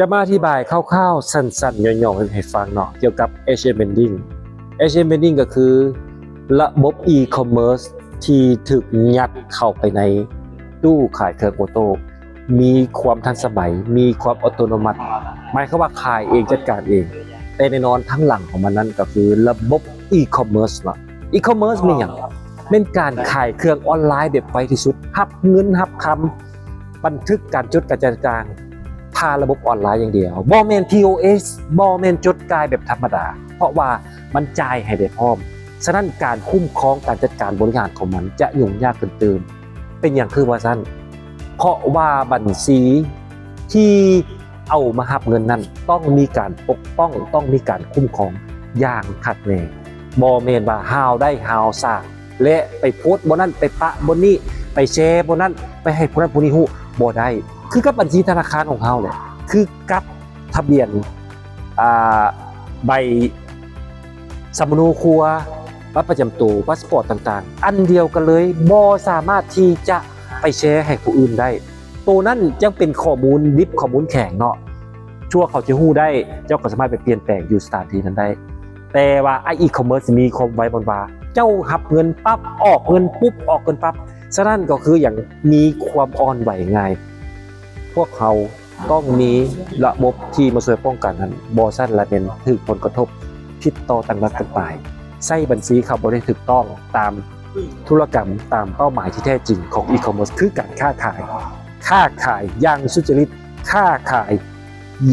ຈະມາອະທິບາຍຄ່າວໆ ສັ້ນໆ ຫຍໍ້ໆ ໃຫ້ຟັງເນາະ ກ່ຽວກັບ ເອສເອັມ Vending. ເອສເອັມ Vending ກໍຄືລະບົບ e-commerce ທີ່ຖືກຍັດເຂົ້າໄປໃນຕູ້ຂາຍເຄື່ອງໂອໂຕ້ ມີຄວາມທັນສະໄໝ, ມີຄວາມອັດຕະໂນມັດ, ໝາຍຄວາມວ່າຂາຍເອງ, ຈັດການເອງ, ແຕ່ແນ່ນອນ ທາງຫຼັງຂອງມັນນັ້ນກໍຄືລະບົບ e-commerce ເນາະ. e-commerce ແມ່ນຫຍັງ? ແມ່ນການຂາຍເຄື່ອງອອນລາຍແບບໄວທີ່ສຸດ, ຮັບເງິນຮັບຄຳ, ບັນທຶກການຈົດການຈ່າຍຕ່າງໆ ຜ່ານລະບົບອອນລາຍຢ່າງດຽວ, ບໍ່ແມ່ນ ພີ ໂອ ເອສ, ບໍ່ແມ່ນຈົດຈ່າຍແບບທຳມະດາ, ເພາະວ່າມັນຈ່າຍໃຫ້ໄດ້ພ້ອມ. ສະນັ້ນ ການຄຸ້ມຄອງ, ການຈັດການບໍລິຫານຂອງມັນຈະຫຍຸ້ງຍາກຂຶ້ນຕື່ມ. ເປັນຫຍັງຄືວ່າຊັ້ນ? ເພາະວ່າບັນຊີທີ່ເອົາມາຮັບເງິນນັ້ນ ຕ້ອງມີການປົກປ້ອງ, ຕ້ອງມີການຄຸ້ມຄອງຢ່າງຄັກແນ່. ບໍ່ແມ່ນວ່າຫ້າວໄດ້ຫ້າວສ້າງ ແລະ ໄປໂພສບ່ອນນັ້ນ, ໄປປະບ່ອນນີ້, ໄປແຊບ່ອນນັ້ນ, ໄປໃຫ້ຜູ້ນັ້ນຜູ້ນີ້ຮູ້, ບໍ່ໄດ້. ຄືກັບບັນຊີທະນາຄານຂອງເຮົາແຫຼະ, ຄືກັບທະບຽນ, ອ່າ, ໃບສຳມະໂນຄົວ, ບັດປະຈຳໂຕ, ພາສປອດຕ່າງໆ ອັນດຽວກັນເລີຍ, ບໍ່ສາມາດທີ່ຈະໄປແຊໃຫ້ຜູ້ອື່ນໄດ້. ໂຕນັ້ນຍັງເປັນຂໍ້ມູນດິບ, ຂໍ້ມູນແຂງເນາະ. ຊົ່ວເຂົາຈະຮູ້ໄດ້, ເຈົ້າກໍສາມາດໄປປ່ຽນແປງຢູ່ສະຖານທີ່ນັ້ນໄດ້. ແຕ່ວ່າໄອ e-commerce ມີຄວາມໄວບ່ອນວ່າ ເຈົ້າຮັບເງິນປັບ, ອອກເງິນປຸບ, ອອກເງິນປັບ. ສະນັ້ນກໍຄືຫຍັງ? ມີຄວາມອ່ອນໄຫວງ່າຍ. ພວກເຮົາຕ້ອງມີລະບົບທີ່ມາຊ່ວຍປ້ອງກັນຫັ້ນ, ບໍ່ຊັ້ນລະແມ່ນຖືກຜົນກະທົບຜິດຕໍ່ຕັ້ງລັດຕັ້ງປາຍ, ໃຊ້ບັນຊີເຂົ້າບໍ່ໄດ້ຖືກຕ້ອງຕາມທຸລະກຳ, ຕາມເປົ້າໝາຍທີ່ແທ້ຈິງຂອງ e-commerce ຄືການຄ້າຂາຍ, ຄ້າຂາຍຢ່າງສຸດຈະລິດ, ຄ້າຂາຍ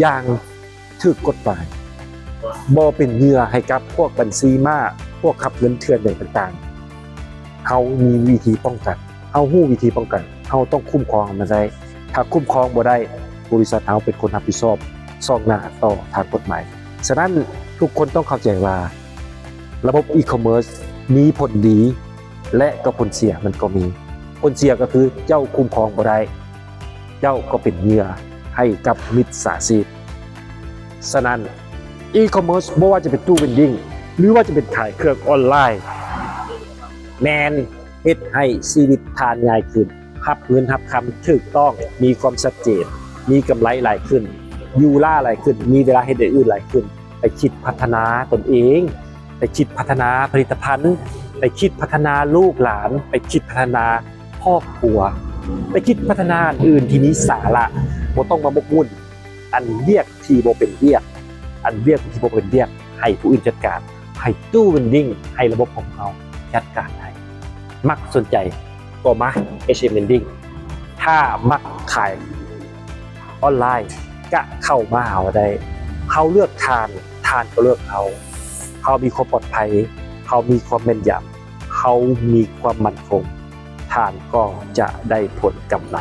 ຢ່າງ ຖືກກົດໝາຍ, ບໍ່ເປັນເຫຍື່ອໃຫ້ກັບພວກບັນຊີມ້າ, ພວກຮັບເງິນເຖື່ອນຫຍັງຕ່າງໆ. ເຮົາມີວິທີປ້ອງກັນ, ເຮົາຮູ້ວິທີປ້ອງກັນ, ເຮົາຕ້ອງຄຸ້ມຄອງມັນໄດ້. ຖ້າຄຸ້ມຄອງບໍ່ໄດ້, ບໍລິສັດເຮົາເປັນຄົນຮັບຜິດຊອບຊ່ອງໜ້າຕໍ່ທາງກົດໝາຍ. ສະນັ້ນ ທຸກຄົນຕ້ອງເຂົ້າໃຈວ່າ ລະບົບ e-commerce ມີຜົນດີ ແລະ ກໍຜົນເສຍມັນກໍມີ. ຜົນເສຍກໍຄືເຈົ້າຄຸ້ມຄອງບໍ່ໄດ້, ເຈົ້າກໍເປັນເຫຍື່ອໃຫ້ກັບມິດສາຊີບ. ສະນັ້ນ e-commerce ບໍ່ວ່າຈະເປັນຕູ້ vending ຫຼືວ່າຈະເປັນຂາຍເຄື່ອງອອນລາຍ ແມ່ນເຮັດໃຫ້ຊີວິດທ່ານງ່າຍຂຶ້ນ, ຮັບເງິນຮັບຄຳຖືກຕ້ອງ, ມີຄວາມຊັດເຈນ, ມີກຳໄລຫຼາຍຂຶ້ນ, ຢູ່ລ້າຫຼາຍຂຶ້ນ, ມີເວລາເຮັດຢ່າງອື່ນຫຼາຍຂຶ້ນ, ໄປຄິດພັດທະນາຕົນເອງ, ໄປຄິດພັດທະນາຜະລິດຕະພັນ, ໄປຄິດພັດທະນາລູກຫຼານ, ໄປຄິດພັດທະນາຄອບຄົວ, ໄປຄິດພັດທະນາອັນອື່ນທີ່ມີສາລະ, ບໍ່ຕ້ອງມາໝົກໝຸ່ນອັນວຽກທີ່ບໍ່ເປັນວຽກ, ອັນວຽກທີ່ບໍ່ເປັນວຽກ ໃຫ້ຜູ້ອື່ນຈັດການ, ໃຫ້ຕູ້ vending, ໃຫ້ລະບົບຂອງເຮົາຈັດການໃຫ້. ມັກສົນໃຈ ກໍມາ ເອສເອັມ Vending. ຖ້າມັກຂາຍອອນລາຍ ກະເຂົ້າມາຫາເຮົາໄດ້. ເຮົາເລືອກທ່ານ, ທ່ານກໍເລືອກເຮົາ. ເຮົາມີຄວາມປອດໄພ, ເຮົາມີຄວາມແມ່ນຢຳ, ເຮົາມີຄວາມໝັ້ນຄົງ, ທ່ານກໍຈະໄດ້ຜົນກຳໄລ.